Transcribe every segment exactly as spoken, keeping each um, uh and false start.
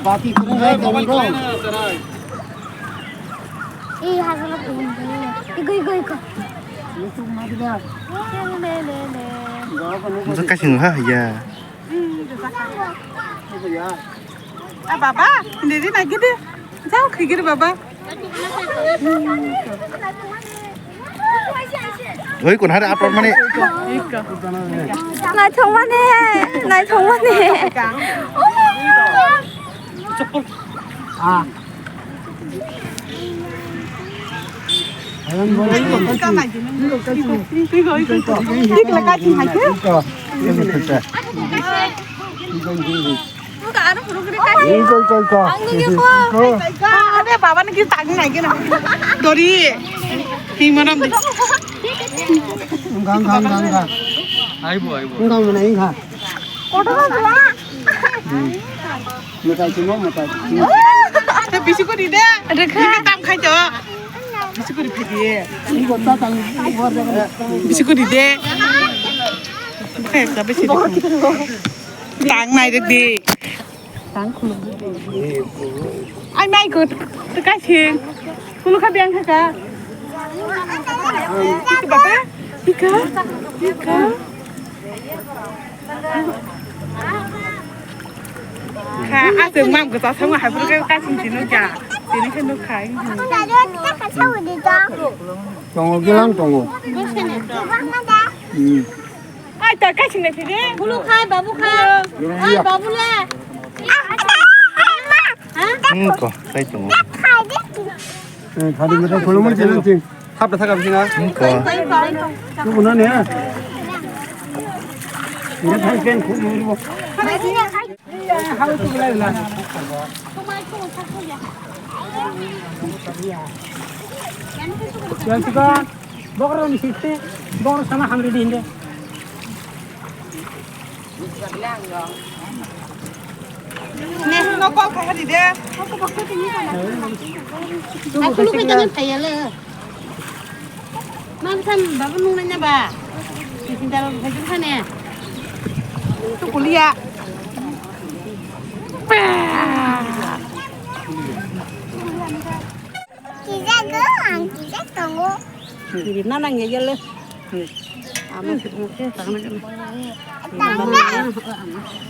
Bati kurang hai, kurang dong. Ih, hasil aku ini. Iko, iko, iko. Itu mati dah. Masa kasih ha ya. Ah, baba, didi lagi deh. Jauh kagir baba. Oi, kun hari upload mani. Naithok mani, naithok mani. Ah. Iko, iko, iko. Ade baba ni kisa tangwi nai gana. Dori. Hing manam de. Enggak, enggak, enggak, enggak. Aibo, aibo. Enggak, mana enggak. Kotor lah. Mutai cuma mutai. Bisi ko di de. Rekha. Ini tam khai to. Bisi ko di phai di. Ini kota tang luar jaga. Bisi ko di de. Khai ta bisi. Tang nai rek di. Tang khulum. Ai mai ko, to kai sing. Khulu kha biang kha ka. Baba, ika, ika. Kha, aswk mam kwchak sama hai phuru khe kasing si nukya. Tini khe nukha. Tongo, gilang tongo. Hmm. Ai, ta kasing nai phidi. Bulu khai, babu khai. Ai, babu le. Ha? Hmm, ko, kai tongo. Eh, khadi mata khulumui chela ching. Hapta thaka bisina. Hmm, ko. Ko na ne. Ini thang ken khulumui bo. Yang suka bokrok ni siste bokrok sama hamri di hinde. Nehru no call khai di de. Aku baksa tini sana. Aku lu kaitan thayala. Mansan babu nung nanya ba. Kisin dal bhajur khane. Tu kuliah. Kisa go, ang kisa tongo. Kiri na nang ya le. Ama sih mungkin tangan. Tangan.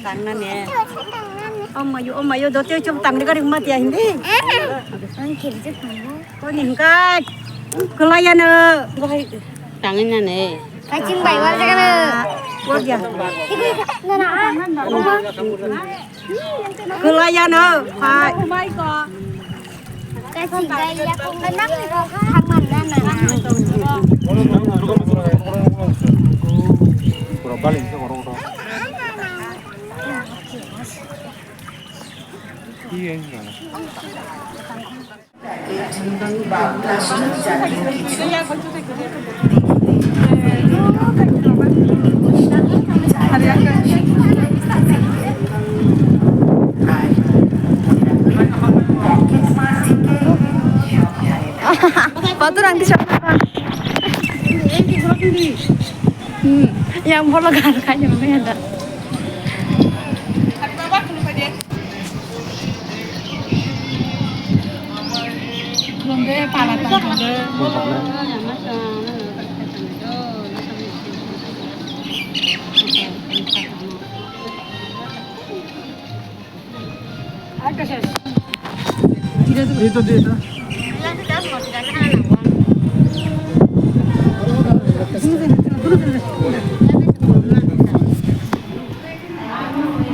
Tangan ya. Tangan. Oh mayo, oh mayo, dote cuma tangan kari mati ya hindi. Ang kisa tongo. Koni hingkai. Kelai ya no. Tangan ya ne. Kacing bai wal jaga na. Wal ya. Ibu, na na. Kelai ya no. Hai. Kacing bai ya ko nang ko thaman na na. Pura balik ke orang orang. Iya, iya. Paturang di sana. Hmm, yang bola kan kayaknya ada.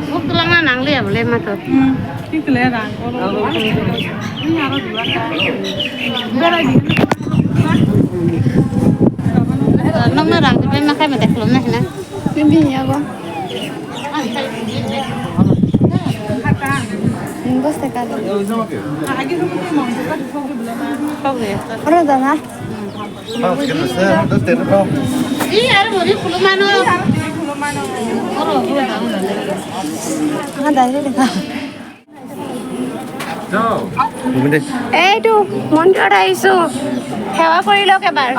Buk twlangna nang liya bole ma to. Hmm, tik le rang. Ini aro dua ta. Berai di. Nokno rang di, ma khai ma dekhlo na hina. Ini ya go. Ini bos te kali. Oro dana. Ada ini deh. Ei tu, monjora isu. সেৱা কৰি লওক এবাৰ।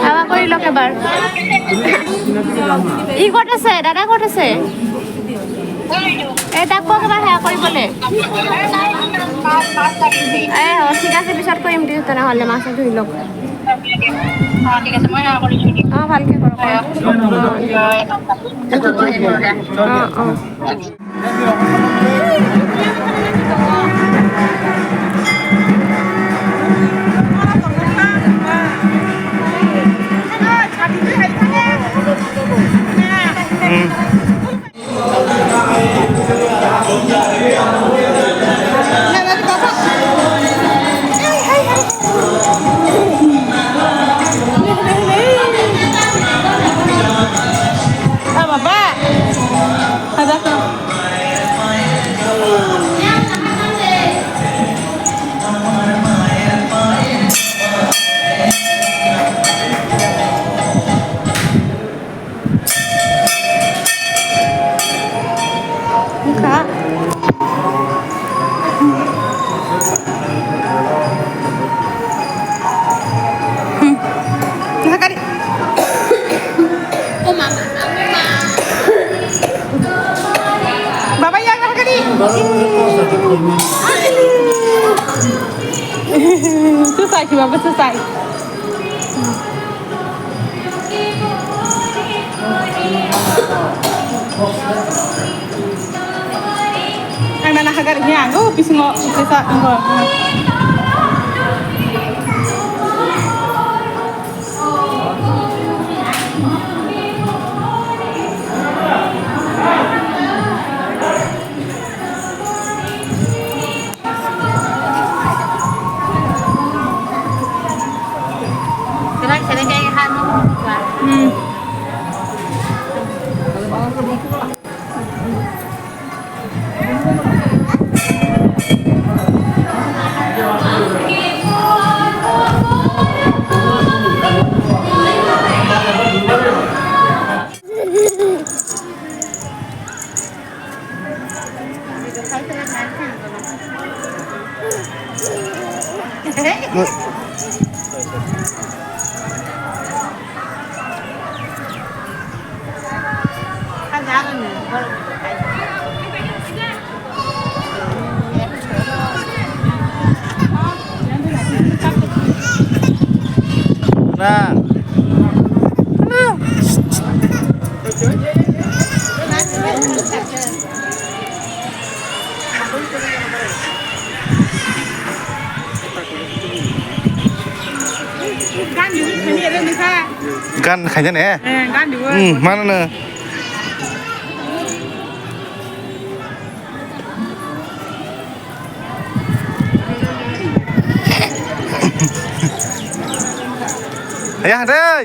সেৱা কৰি লওক এবাৰ। ই ক'ত আছে? দাদা ক'ত আছে? এই তাক কওক এবাৰ সেৱা কৰিবলৈ। এই, অ, ঠিক আছে, পিছত কৰিম দিয়া তেনেহ'লে, মাছ ধুই লওক। অ, ঠিক আছে, মই সেৱা কৰি দিম। অ, ভালকে কৰক। অ, অ। Wngkha. Hmm. Nakari. Baba, yang nakari. Susah ki, baba, susah. Ang nana hagar hiya, oh, bisingo, bisa, oh. Hmm. Na. Gan khaina ne? Eh, gan dibo. Hmm, mano no. Ayah deh.